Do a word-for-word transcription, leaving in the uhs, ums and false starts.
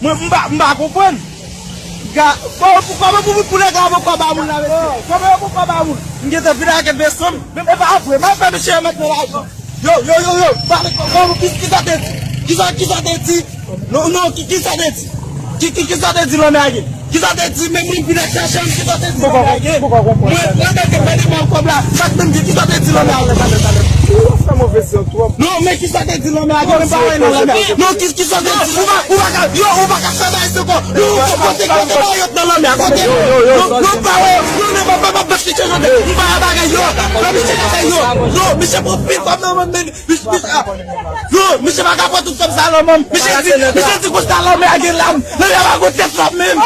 Mwen, m pa, m pa konprann. Ga, kòman pou, kòman pou, pou nèg la poko ba moun la, mesye? Kòman yo poko ba moun? M gentan vin ak vèsyon m. E pa vre, m ap fè mesye yo met nan lajan. Yo, yo, yo, yo, pale, kòman, ki, ki sa te di? Ki sa, ki sa te di? Non, non, ki, ki sa te di? Ki, ki, ki sa te di lanmè a gen? Ki sa te di? Men moun vin ak chache m, ki sa te di lanmè a gen? Mwen, lanmè ke pèdi ban kòb la, sa k menm gen, ki sa te di lanmè a gen? Ou fè move sè twòp. Non, men ki sa te di lanmè a gen, men pa wè nan lanmè a. Non, ki, ki sa te di? Ou pa, ou pa ka, yo, ou pa ka fè bagay se kò. Yo, kote, kote Mayòt nan lanmè a, kote? Non, non, pa wè, non, non, pa, pa, pa, pa, misye chanje de, m pa wè bagay, yo, non, misye chanje, yo, non, misye pran pil kòb nan men, men, misye, misye, ah, yo, misye pa ka pran tout kòb sa nan men m. Misye di, misye di konsa lanmè a gen lam, lanmè a pa gon tèt lam menm.